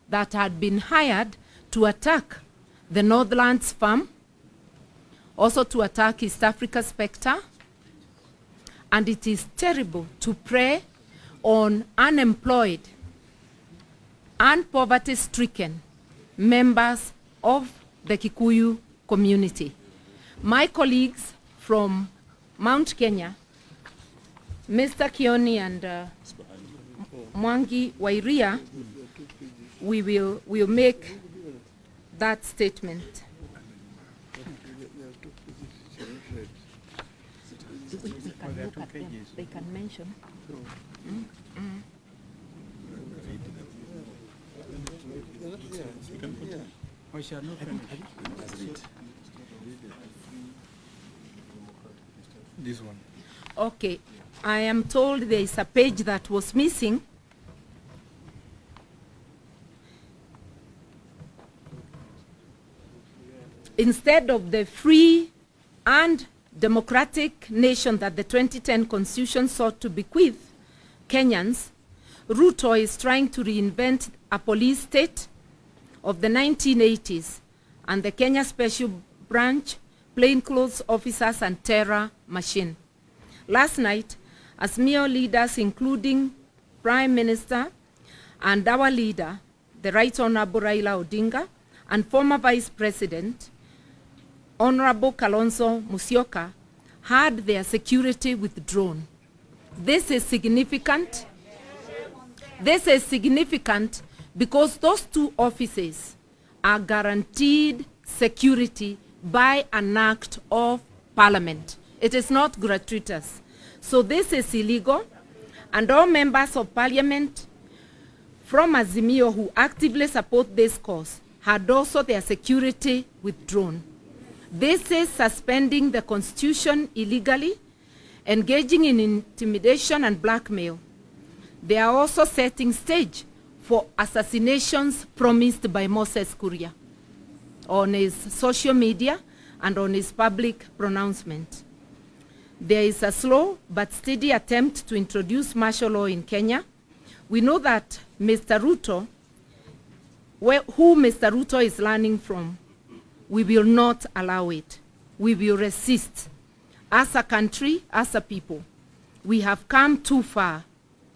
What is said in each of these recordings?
that had been hired to attack the Northlands farm, also to attack East Africa Spectre, and it is terrible to prey on unemployed and poverty-stricken members of the Kikuyu community. My colleagues from Mount Kenya, Mr. Kioni and Mwangi Wairia, we will make that statement. We can look at them. They can mention. We shall not finish. This one. Okay, I am told there is a page that was missing. Instead of the free and democratic nation that the 2010 Constitution sought to bequeath Kenyans, Ruto is trying to reinvent a police state of the 1980s and the Kenya Special Branch, plainclothes officers and terror machine. Last night, Azimio leaders, including Prime Minister and our leader, the Right Honorable Raila Odinga, and former Vice President, Honorable Kalonzo Musyoka, had their security withdrawn. This is significant. This is significant because those two offices are guaranteed security by an act of parliament. It is not gratuitous. So this is illegal, and all members of parliament from Azimio who actively support this cause had also their security withdrawn. This is suspending the constitution illegally, engaging in intimidation and blackmail. They are also setting stage for assassinations promised by Moses Kuria on his social media and on his public pronouncement. There is a slow but steady attempt to introduce martial law in Kenya. We know that Mr. Ruto, who Mr. Ruto is learning from, we will not allow it. We will resist. As a country, as a people, we have come too far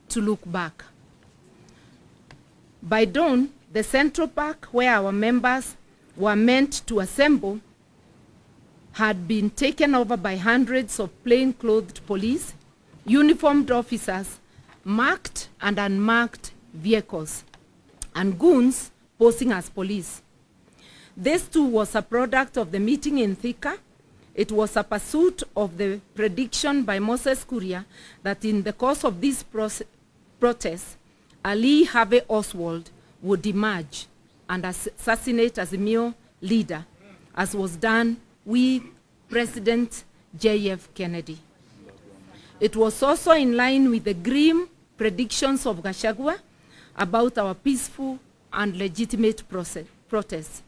to look back. By dawn, the Central Park where our members were meant to assemble had been taken over by hundreds of plainclothed police, uniformed officers, marked and unmarked vehicles, and goons posing as police. This too was a product of the meeting in Thika. It was a pursuit of the prediction by Moses Kuria that in the course of this protest, Ali Harvey Oswald would emerge and assassinate Azimio leader, as was done with President J.F. Kennedy. It was also in line with the grim predictions of Gachagua about our peaceful and legitimate protests.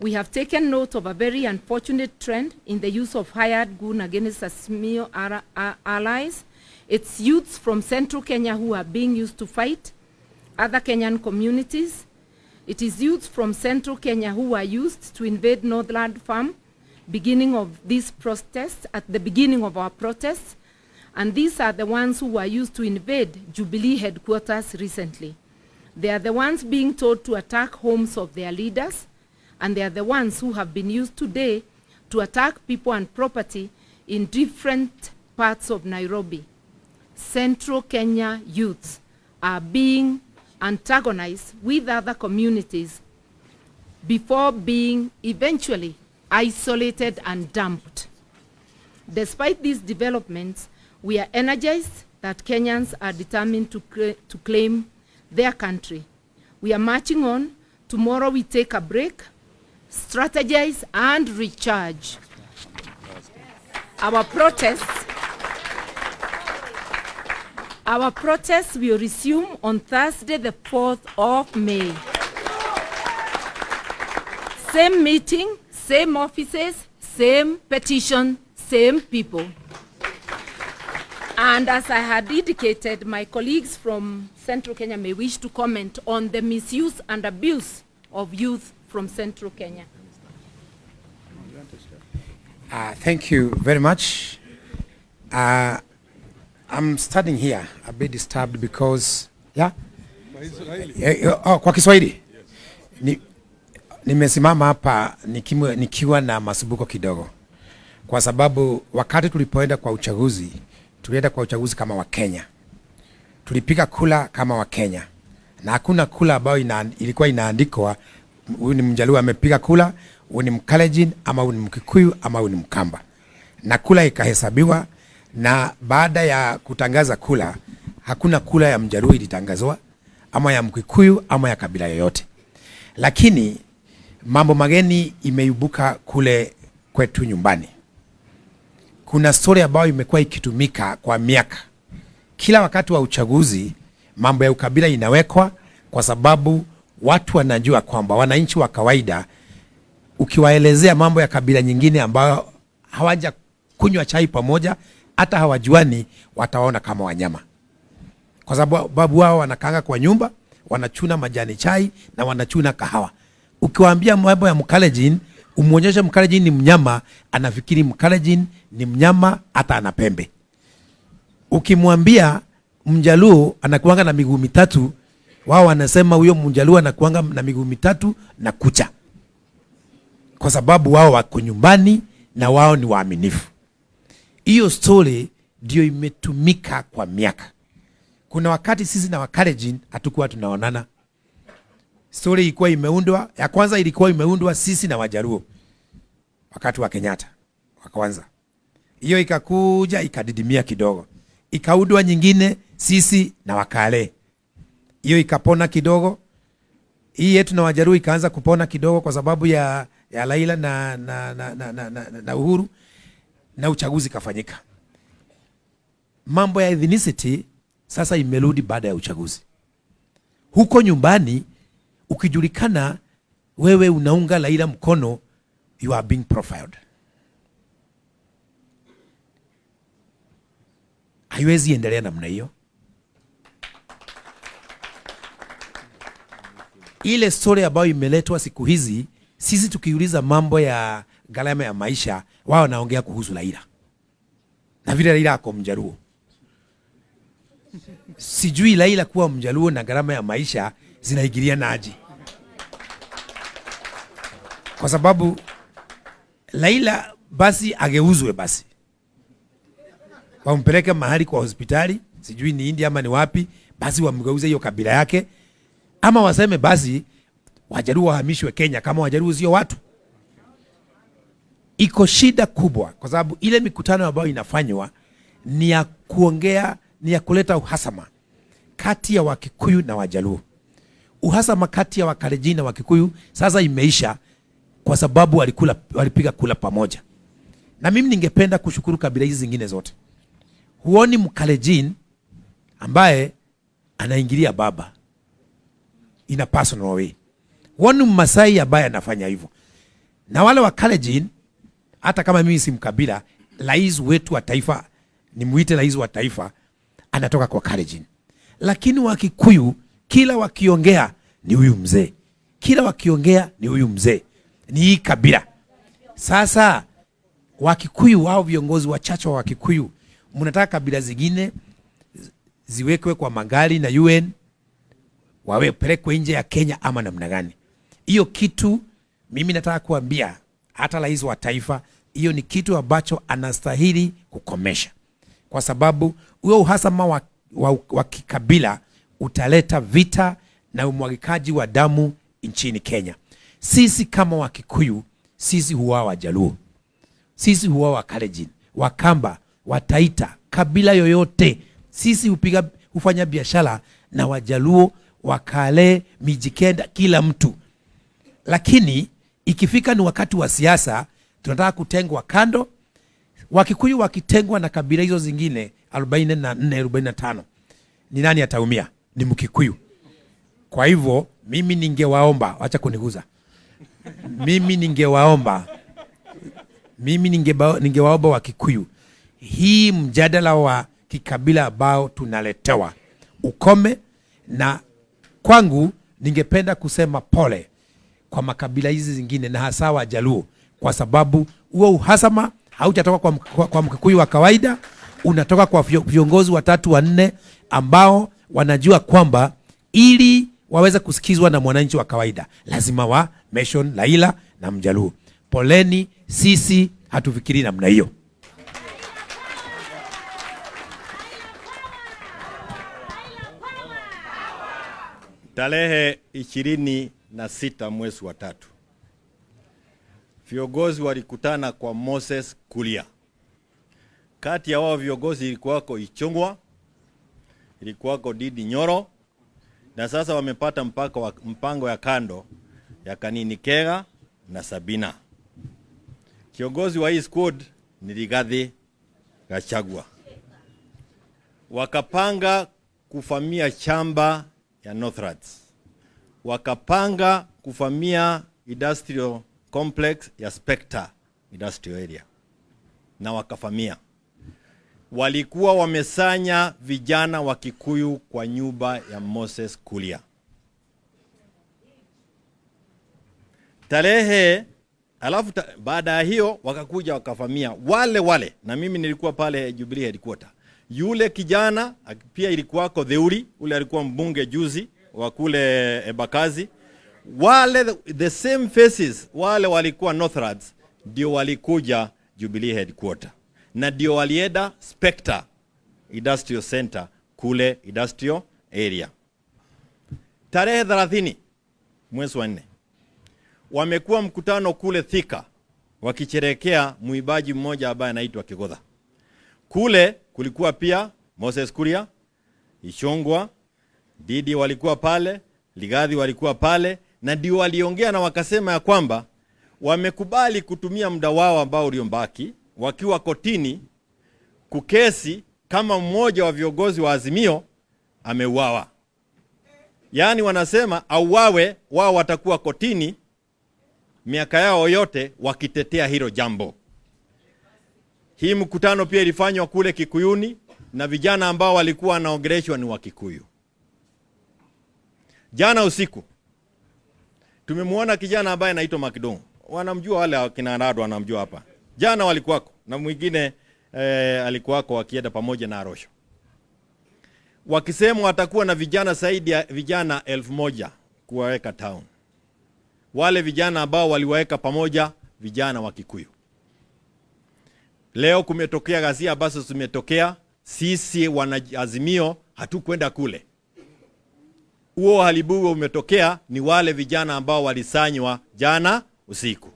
We have taken note of a very unfortunate trend in the use of hired goon against Azimio allies. It's youths from Central Kenya who are being used to fight other Kenyan communities. It is youths from Central Kenya who are used to invade Northland Farm, beginning of this protest, at the beginning of our protests. And these are the ones who were used to invade Jubilee headquarters recently. They are the ones being told to attack homes of their leaders, and they are the ones who have been used today to attack people and property in different parts of Nairobi. Central Kenya youths are being antagonized with other communities before being eventually isolated and dumped. Despite these developments, we are energized that Kenyans are determined to claim their country. We are marching on. Tomorrow we take a break, strategize and recharge. Our protests will resume on Thursday, the 4th of May. Same meeting, same offices, same petition, same people. And as I had indicated, my colleagues from Central Kenya may wish to comment on the misuse and abuse of youth from Central Kenya. You want to start? Thank you very much. I'm standing here a bit disturbed because, yeah? Oh, kwa Kiswahili. Nimesimama hapa nikiwa na masumbuko kidogo, kwa sababu wakati tulipoenda kwa uchaguzi, tulienda kwa uchaguzi kama Wakenya, tulipiga kura kama Wakenya, na hakuna kura ambayo ilikuwa inaandikwa huyu ni Mjaluo amepiga kura, huyu ni Mkalenjin ama huyu ni Mkikuyu ama huyu ni Mkamba, na kura ikahesabiwa, na baada ya kutangaza kura, hakuna kura ya Mjaluo ilitangazwa ama ya Mkikuyu ama ya kabila yoyote. Lakini mambo mageni imeibuka kule kwetu nyumbani. Kuna story ambayo imekuwa ikitumika kwa miaka. Kila wakati wa uchaguzi mambo ya ukabila inawekwa, kwa sababu watu wanajua kwamba wananchi wa kawaida ukiwaelezea mambo ya kabila nyingine ambayo hawaja kunywa chai pamoja, hata hawajuani, watawaona kama wanyama, kwa sababu babu wao wanakaanga kwa nyumba, wanachuna majani chai na wanachuna kahawa. Ukiwaambia mambo ya Mkalenjin, umuonyeshe Mkalenjin ni mnyama, anafikiri Mkalenjin ni mnyama hata ana pembe. Ukimwambia Mjaluo anakuanga na miguu mitatu, wao wanasema huyo Mjaluo anakuanga na miguu mitatu na kucha, kwa sababu wao wako nyumbani na wao ni waaminifu. Hiyo story ndio imetumika kwa miaka. Kuna wakati sisi na Wakalenjin hatukuwa tunaonana. Story ilikuwa imeundwa, ya kwanza ilikuwa imeundwa sisi na Wajaluo wakati wa Kenyatta wa kwanza. Hiyo ikakuja ikadidimia kidogo, ikaundwa nyingine sisi na Wakale, hiyo ikapona kidogo. Hii yetu na Wajaluo ikaanza kupona kidogo kwa sababu ya Raila na Uhuru, na uchaguzi kafanyika. Mambo ya ethnicity sasa imerudi baada ya uchaguzi. Huko nyumbani ukijulikana wewe unaunga Raila mkono, you are being profiled. Haiwezi endelea namna hiyo. Ile story ambayo imeletwa siku hizi, sisi tukiuliza mambo ya gharama ya maisha, wao wanaongea kuhusu Raila na vile Raila ako Mjaluo. Sijui Raila kuwa Mjaluo na gharama ya maisha zinaingiliana aje, kwa sababu Raila basi ageuzwe, basi wampeleke mahali kwa hospitali, sijui ni India ama ni wapi, basi wamgeuze hiyo kabila yake, ama waseme basi Wajaluo wahamishwe Kenya kama Wajaluo sio watu. Iko shida kubwa, kwa sababu ile mikutano ambayo inafanywa ni ya kuongea, ni ya kuleta uhasama kati ya Wakikuyu na Wajaluo. Uhasama kati ya Wakalenjin na Wakikuyu sasa imeisha, kwa sababu walipiga kula pamoja. Na mimi ningependa kushukuru kabila hizi zingine zote. Huoni Mkalenjin ambaye anaingilia baba in a personal way. Huoni Mmasai ambaye anafanya hivyo. Na wale wa Kalenjin, hata kama mimi si mkabila, rais wetu wa taifa, nimuite rais wa taifa, anatoka kwa Kalenjin. Lakini Wakikuyu kila wakiongea ni huyu mzee, kila wakiongea ni huyu mzee, ni hii kabila. Sasa Wakikuyu wao viongozi wachache wa Wakikuyu, mnataka kabila zingine ziwekwe kwa magari na UN wawepelekwe nje ya Kenya ama namna gani? Hiyo kitu mimi nataka kuambia hata rais wa taifa, hiyo ni kitu ambacho anastahili kukomesha, kwa sababu huo uhasama wa kikabila utaleta vita na umwagikaji wa damu nchini Kenya. Sisi kama Wakikuyu, sisi huwa Wajaluo, sisi huwa Wakalenjin, Wakamba, Wataita, kabila yoyote, sisi hufanya biashara na Wajaluo, Wakale, Mijikenda, kila mtu. Lakini ikifika ni wakati wa siasa, tunataka kutengwa kando. Wakikuyu wakitengwa na kabila hizo zingine 44, 45, ni nani ataumia? Ni Mkikuyu. Kwa hivyo mimi ningewaomba, acha kuniguza. Mimi ningewaomba, mimi ningewaomba Wakikuyu, hii mjadala wa kikabila ambao tunaletewa ukome. Na kwangu ningependa kusema pole kwa makabila hizi zingine na hasa Wajaluo, kwa sababu huo uhasama haujatoka kwa Mkikuyu wa kawaida, unatoka kwa viongozi watatu wanne ambao wanajua kwamba ili waweze kusikizwa na mwananchi wa kawaida lazima wa mention Raila na Mjaluo. Poleni, sisi hatufikiri namna hiyo. Tarehe 26 mwezi wa 3 viongozi walikutana kwa Moses Kuria. Kati ya wao viongozi ilikuwako Ichung'wa, ilikuwako Ndindi Nyoro, na sasa wamepata mpango ya kando ya Kanini Kega na Sabina. Kiongozi wa hii squad ni Rigathi Gachagua. Wakapanga kufamia chamba ya Northlands, wakapanga kufamia industrial complex ya Spectre industrial area, na wakafamia. Walikuwa wamesanya vijana wa Kikuyu kwa nyumba ya Moses Kuria. Tarehe alafu baada ya hiyo wakakuja wakafamia wale wale, na mimi nilikuwa pale Jubilee headquarter. Yule kijana pia ilikuwako Theuri, ule alikuwa mbunge juzi wa kule Embakasi. Wale the same faces wale walikuwa Northlands ndio walikuja Jubilee headquarter, na ndio walienda Spectre Industrial Center kule industrial area. Tarehe 30 mwezi wa 4 wamekuwa mkutano kule Thika wakisherehekea muibaji mmoja ambaye anaitwa Kigodha. Kule kulikuwa pia Moses Kuria, Ichung'wa, Ndindi walikuwa pale, Rigathi walikuwa pale, na ndio waliongea na wakasema ya kwamba wamekubali kutumia muda wao ambao uliobaki wakiwa kotini kukesi kama mmoja wa viongozi wa Azimio ameuawa. Yaani wanasema auawe, wao watakuwa kotini miaka yao yote wakitetea hilo jambo. Hii mkutano pia ilifanywa kule Kikuyuni na vijana ambao walikuwa wanaongeleshwa ni wa Kikuyu. Jana usiku tumemuona kijana ambaye anaitwa Makidong. Wanamjua wale akina Rado wanamjua hapa. Jana walikuwako na mwingine alikuwako wakienda pamoja na Arosho. Wakisema watakuwa na vijana zaidi ya vijana 1000 kuwaweka town. Wale vijana ambao waliwaweka pamoja vijana wa Kikuyu. Leo kumetokea ghasia ambazo zimetokea, sisi wanaazimio hatukwenda kule. Huo uharibifu umetokea ni wale vijana ambao walisanywa jana usiku.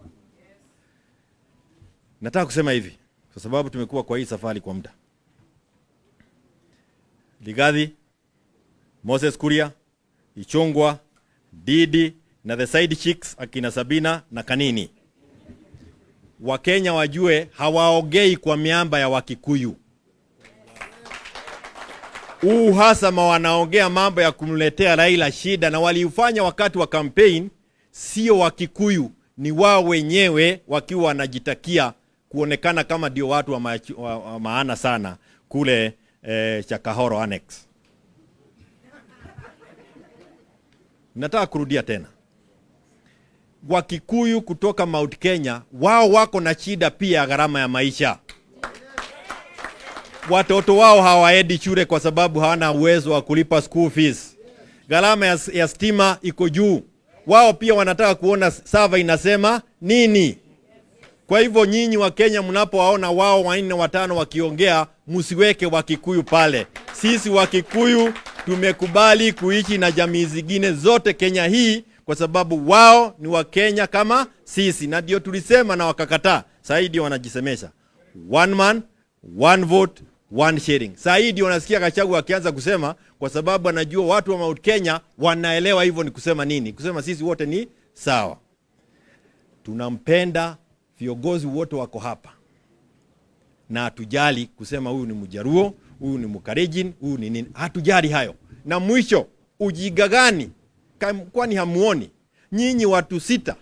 Nataka kusema hivi kwa sababu tumekuwa kwa hii safari kwa muda. Rigathi, Moses Kuria, Ichung'wa, Ndindi na the side chicks akina Sabina na Kanini. Wakenya wajue hawaongei kwa miamba ya Wakikuyu. Huu uhasama wanaongea mambo ya kumletea Raila shida, na waliufanya wakati wa campaign, sio Wakikuyu, ni wao wenyewe wakiwa wanajitakia kuonekana kama ndio watu wa maana sana kule Chakahoro Annex. Nataka kurudia tena. Wakikuyu kutoka Mount Kenya wao wako na shida pia ya gharama ya maisha. Watoto wao hawaendi shule kwa sababu hawana uwezo wa kulipa school fees. Gharama ya stima iko juu. Wao pia wanataka kuona server inasema nini. Kwa hivyo nyinyi wa Kenya mnapowaona wao wanne watano wakiongea, msiweke Wakikuyu pale. Sisi Wakikuyu tumekubali kuishi na jamii zingine zote Kenya hii kwa sababu wao ni wa Kenya kama sisi, na ndio tulisema na wakakataa. Sasa ndio wanajisemesha one man one vote one sharing. Sasa ndio wanasikia Gachagua akianza kusema, kwa sababu anajua watu wa Mount Kenya wanaelewa hivyo ni kusema nini, kusema sisi wote ni sawa. Tunampenda viongozi wote wako hapa, na hatujali kusema huyu ni Mjaluo, huyu ni Mkalenjin, huyu ni nini, hatujali hayo. Na mwisho, ujinga gani? Kwani hamuoni nyinyi watu 6,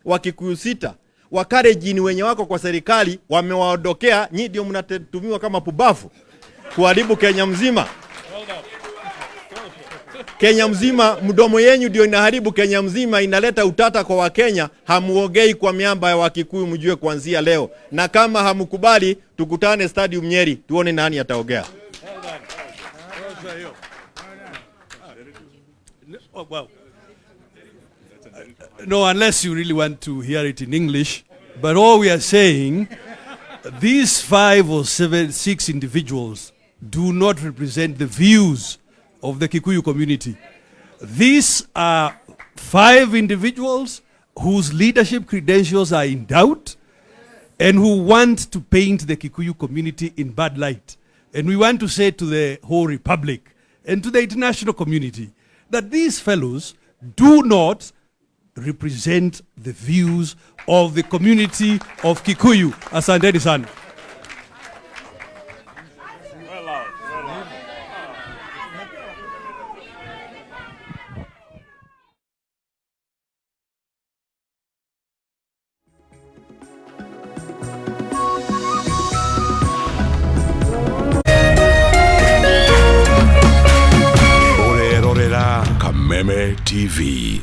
Wakikuyu 6, Wakalenjin wenye wako kwa serikali wamewaondokea, nyinyi ndio mnatumiwa kama pubafu. Kuharibu Kenya mzima. Kenya mzima, mdomo yenyu ndio inaharibu Kenya mzima, inaleta utata kwa Wakenya. Hamuongei kwa miamba ya Wakikuyu, mjue kuanzia leo, na kama hamkubali, tukutane Stadium Nyeri, tuone nani ataongea. Oh, well, no, unless you really want to hear it in English. But all we are saying, these five or seven, six individuals do not represent the views of the Kikuyu community. These are five individuals whose leadership credentials are in doubt and who want to paint the Kikuyu community in bad light. And we want to say to the whole republic and to the international community that these fellows do not represent the views of the community of Kikuyu. Asanteni sana. Ũrerorera Kameme TV.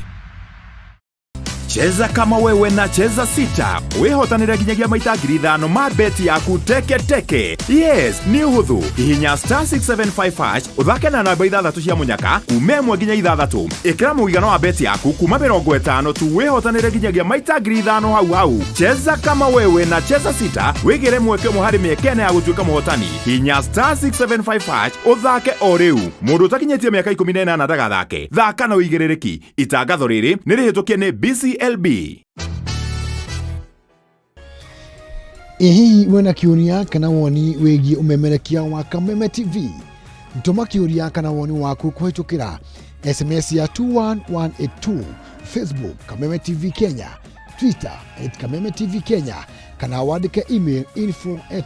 Cheza kama wewe na Cheza Sita wihotanire nginyagia maita 5,000 ma beti yaku teke teke. Yes, nĩ ũhũthũ. Hihinya star 675 hash ũthake na namba ithathatũ cia mũnyaka kuma 1 nginya 6. Ĩkĩra mũigana wa beti yaku kuma 50 tu wihotanire nginyagia maita 5,000 hau hau. Cheza kama wewe na Cheza Sita wĩgĩre mweke ũmwe harĩ mĩeke ĩna ya gũtuĩka mũhotani. Hihinya star 675 hash ũthake o rĩu. Mũndũ ũtakinyĩtie mĩaka 18 ndagathake. Thaka na ũigĩrĩrĩki. Itangatho rĩrĩ nĩ rĩhĩtũkie nĩ BCLB. Ĩ hihi wĩna kĩũria kana woni wĩgiĩ ũmemerekia wa Kameme TV? Tũma kĩũria kana woni waku kũhĩtũkĩra SMS ya 21182, Facebook Kameme TV Kenya, Twitter @KamemeTVKenya, kana wandĩke email info.